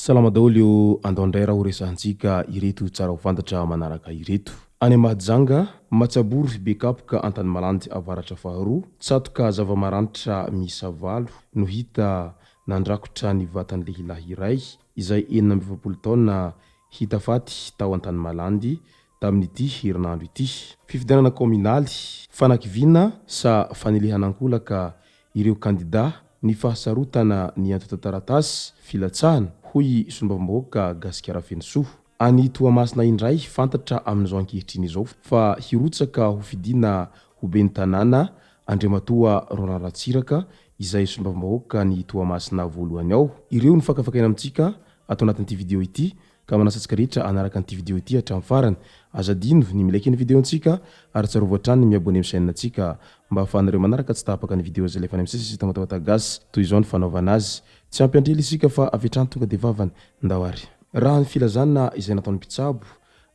Salama daholo ô, andao indray raha ho resahantsika ireto tsara ho fantatra manaraka ireto. Any Mahajanga, Matsabory, Bekapoka, Antanimalandy Avaratra faharoa, tsatoka zava-maranitra miisa valo no hita nandrakotra ny vatan'ny lehilahy iray izay 46 taona hita faty tao Antanimalandy tamin'ity herinandro ity. Fifidianana kaominaly, fanakiviana sa fanilihana ankolaka ireo kandidà ny fahasarotana ny antontan-taratasy filatsahana, hoy solombavambahoaka Gasikara Fenosoa. Any Toamasina indray, fantatra amin'izao ankehitriny izao fa hirotsaka ho fidiana ho ben'ny tanàna Andriamatoa Roland Ratsiraka izay solombavambahoaka ny Toamasina voalohany ao. Ireo no fakafakaina amintsika ato anatin'ity video ity Ka manasa antsika rehetra hanaraka an'ity video ity hatramin'ny farany. Aza adino ny mi-like ny video-ntsika ary tsarovy hatrany ny mi-abonner amin'ny chaîne-ntsika mba ahafahanareo manaraka tsy tapaka ny video izay alefanay misesy sy Tamatawata Gasy. Toy izao ny fanaovana azy. Tsy ampy andrely isika fa avy hatrany tonga dia vavany. Ndao ary. Raha ny filazana izay nataon'ny mpitsabo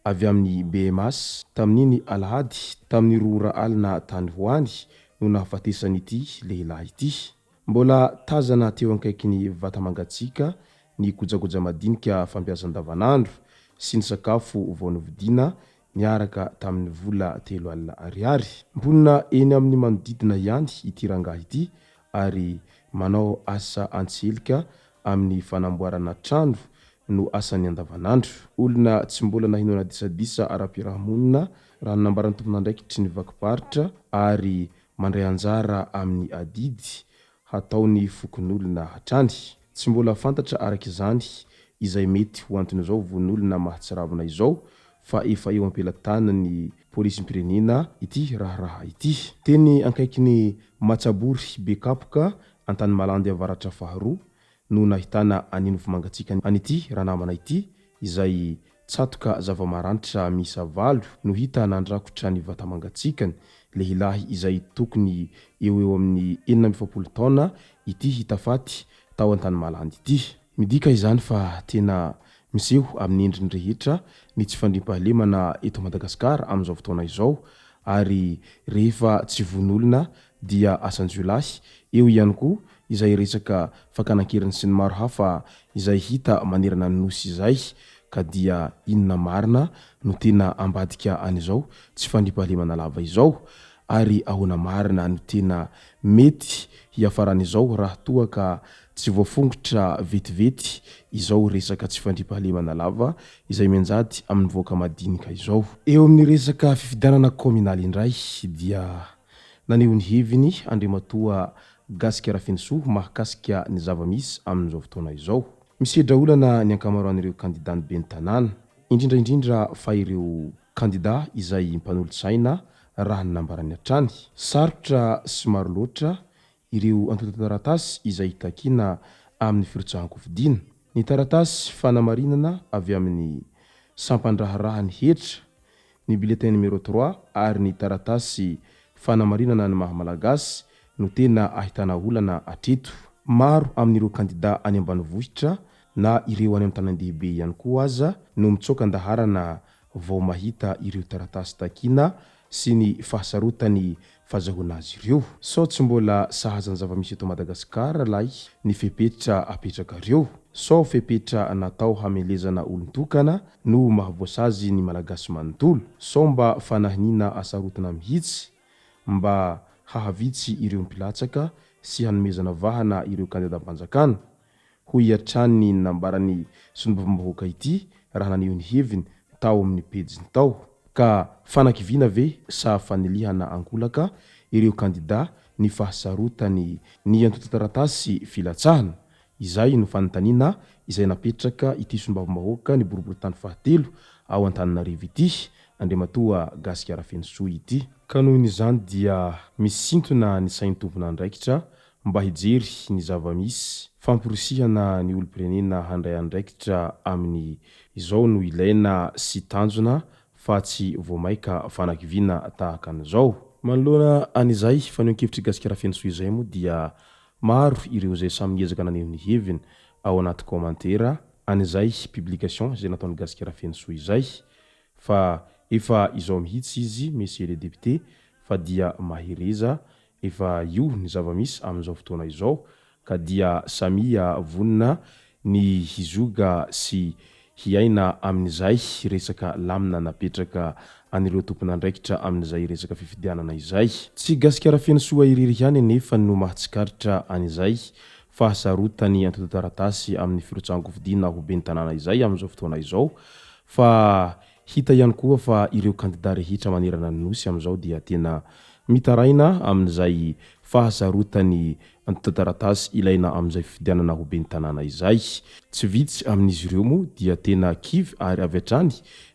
avy amin'ny BMH tamin'iny alahady tamin'ny roa ora alina tany ho any no nahafatesan'ity lehilahy ity. Mbola tazana teo akaikin'ny vata mangatsiaka ny kojakoja madinika fampiasa andavanandro sy ny sakafo vao novidiana niaraka tamin'ny vola 30 ariary. Mponina eny amin'ny manodidina ihany ity rangahy ity ary manao asa an-tselika amin'ny fanamboarana trano no asany andavanandro. Olona tsy mbola nahenoana disadisa ara-piarahamonina raha ny nambaran'ny tompon'andraikitry ny vakim-paritra ary mandray anjara amin'ny adidy hataon'ny fokonolona hatrany. Tsy mbola fantatra araka izany izay mety ho anton'izao vonoolona mahatsiravina izao fa efa eo am-pelatanan'ny polisim-pirenena ity raharaha ity. Teny ankaikin'i Matsabory Bekapoka Antanimalandy Avaratra faharoa no nahitana an'iny nofomangatsiaka an'ity ranamana ity izay tsatoka zava-maranitra miisa valo no hita nandrakotra ny vata-mangatsiakany, lehilahy izay tokony eo eo amin'ny 46 taona ity hita faty tao Antanimalandy ity. Midika izany fa tena miseho amin'ny endriny rehetra ny tsy fandriampahalemana eto Madagasikara amin'izao fotoana izao ary rehefa tsy vono olona dia asan-jiolahy, eo ihany koa izay resaka fakana an-keriny sy ny maro hafa izay hita manerana ny Nosy izay ka dia inona marina no tena ambadika an'izao tsy fandriampahalemana lava izao? Ary ahoana marina no tena mety hiafaran'izao raha toa ka tsy voafongotra vetivety izao resaka tsy fandriampahalemana lava izay mianjady amin'ny vahoaka madinika izao? Eo amin'ny resaka fifidianana kaominaly indray dia Naneho ny heviny Andriamatoa Gasikara Fenosoa mahakasika ny zava-misy amin'izao fotoana izao. Misedra olana ny ankamaroan'ireo kandidan'ny ben'ny tanàna, indrindra indrindra fa ireo kandida izay mpanolotsaina raha ny nambarany hatrany. Sarotra sy maro loatra ireo antontan-taratasy izay takiana amin'ny firotsahan-kofidina. Ny taratasy fanamarinana avy amin'ny sampan-draharahan'ny hetra, ny bulletin numéro trois ary ny taratasy fanamarinana ny maha Malagasy no tena ahitana olana hatreto. Maro amin'ireo kandida any ambanivohitra na ireo any amin'ny tanan-dehibe ihany koa aza no mitsoaka an-daharana vao mahita ireo taratasy takiana sy ny fahasarotan'ny fazahoana azy ireo. Sao tsy mbola sahaza ny zava-misy eto Madagasikara lahy ny fepetra apetrakareo? Sao fepetra natao hamelezana olon-tokana no mahavoasazy ny Malagasy manontolo? Sao mba fanahiniana asarotina mihitsy mba hahavitsy ireo mpilatsaka sy hanomezana vahana ireo kandidam-panjakana? hoy hatrany ny nambaran'ny solombavambahoaka ity raha naneho ny heviny tao amin'ny pejiny tao. Ka fanakiviana ve sa fanilihana ankolaka ireo kandida ny fahasarotany ny antontan-taratasy filatsahana? Izay no fanontaniana izay napetraka ity solombavambahoaka ny boriborintany fahatelo ao Antananarivo ity, Andriamatoa Gasikara Fenosoa ity. Ka noho izany dia misintona ny sain'ny tompon'andraikitra. mba hijery ny zava-misy, famporisihana ny olom-pirenena handray andraikitra amin'ny izao no ilaina sy tanjona fa tsy vao maika fanakiviana tahaka an'izao. Manoloana an'izay fanehoan-kevitr'i Gasikara Fenosoa izay moa dia maro ireo izay samy niezaka naneho ny heviny ao anaty commentaire an'izay publication izay nataon'i Gasikara Fenosoa izay fa efa izao mihitsy izy Monsieur le député fa dia mahereza efa io ny zava-misy amin'izao fotoana izao ka dia samia vonona ny hizoga sy hiaina amin'izay resaka lamina napetraka an'ireo tompon'andraikitra amin'izay resaka fifidianana izay. Tsy Gasikara Fenosoa irery ihany anefa no mahatsikaritra an'izay fahasarotan'ny antontan-taratasy amin'ny firotsahan-kofidina ho ben'ny tanàna izay amin'izao fotoana izao fa Hita ihany koa fa ireo kandida rehetra manerana ny Nosy amin'izao dia tena mitaraina amin'izay fahasarotan'ny antontan-taratasy ilaina amin'izay fifidianana ho ben'ny tanàna izay. Tsy vitsy amin'izy ireo moa dia tena kivy ary avy hatrany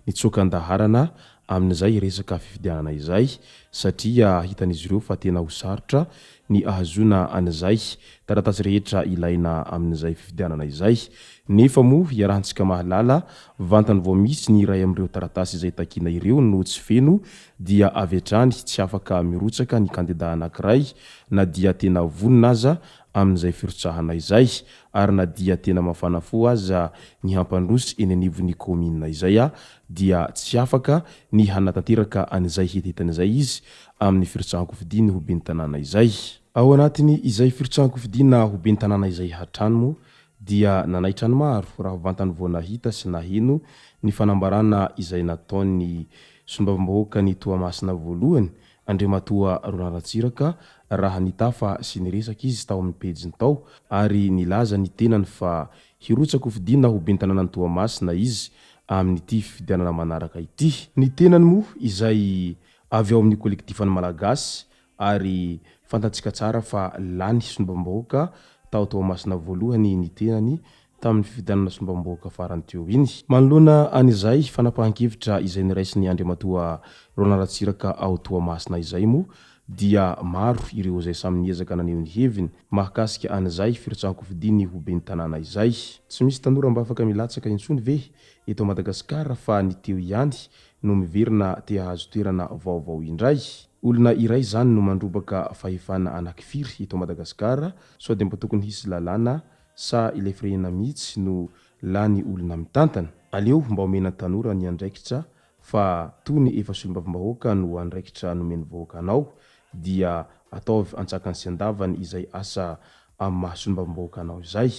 nitsoaka an-daharana amin'izay resaka fifidianana izay satria hitan'izy ireo fa tena ho sarotra ny ahazoana an'izay taratasy rehetra ilaina amin'izay fifidianana izay. Nefa moa iarahantsika mahalala, vantany vao misy ny iray amin'ireo taratasy izay takiana ireo no tsy feno dia avy hatrany tsy afaka mirotsaka ny kandida anankiray na dia tena vonona aza amin'izay firotsahana izay ary na dia tena mafana fo aza ny hampandroso eny anivon'ny kaominina izay dia tsy afaka ny hanatanteraka an'izay hetaheta izay izy amin'ny firotsahan-kofidiny ho ben'ny tanàna izay. Ao anatin'ny izay firotsahan-kofidina ho ben'ny tanàna izay hatrany moa dia nanaitra ny maro raha vantany vao nahita sy naheno ny fanambarana izay nataon'ny solombavambahoakan'i Toamasina voalohany Andriamatoa Roland Ratsiraka raha nitafa sy niresaka izy tao amin'ny pejiny tao ary nilaza ny tenany fa hirotsa-kofidina ho ben'ny tanànan'i Toamasina izy amin'ity fifidianana manaraka ity. Ny tenany moa izay avy ao amin'ny kolektifan'ny Malagasy ary fantatsika tsara fa lany solombavambahoaka tao Toamasina voalohany ny tenany tamin'ny fifidianana solombavambahoaka farany teo iny. Manoloana an'izay fanapahan-kevitra izay noraisin'i Andriamatoa Roland Ratsiraka ao Toamasina izay moa dia maro ireo izay samy niezaka naneho ny heviny mahakasika an'izay firotsahan-kofidiny ho ben'ny tanàna izay. Tsy misy tanora mba afaka milatsaka intsony ve eto Madagasikara fa ny teo ihany no miverina te hahazo toerana vaovao indray. Olona iray izany no mandrobaka fahefana anakifiry eto Madagasikara, sao dia mba tokony hisy lalàna sa ilay firenena mihitsy no lany olona mitantana? Aleo mba omena tanora ny andraikitra fa tony efa solombavambahoaka no andraikitra nomen'ny vahoaka anao dia ataovy antsakany sy andavany izay asa amin'ny maha solombavambahoaka anao izay.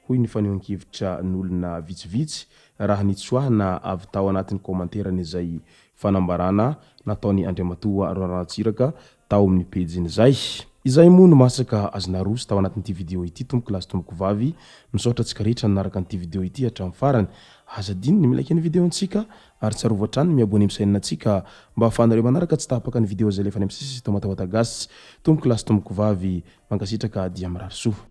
hoy ny fanehoan-kevitra n'olona vitsivitsy raha nitsoahana avy tao anatin'ny kaomanteran'izay fanambarana nataon'i Andriamatoa Roland Ratsiraka tao amin'ny pejiny izay. Izay moa no masaka azo naroso tao anatin'ity video ity tompoko lahy sy tompoko vavy, misaotra antsika rehetra nanaraka an'ity video ity hatramin'ny farany, aza adino ny mi-like ny video antsika ary tsarovy hatrany ny mi-abonner amin'ny chaîne antsika mba ahafahanareo manaraka tsy tapaka ny video izay alefa any amin'ny sisy eto Matawata Gasy. Tompoko lahy sy tompoko vavy, mankasitraka dia mirary soa.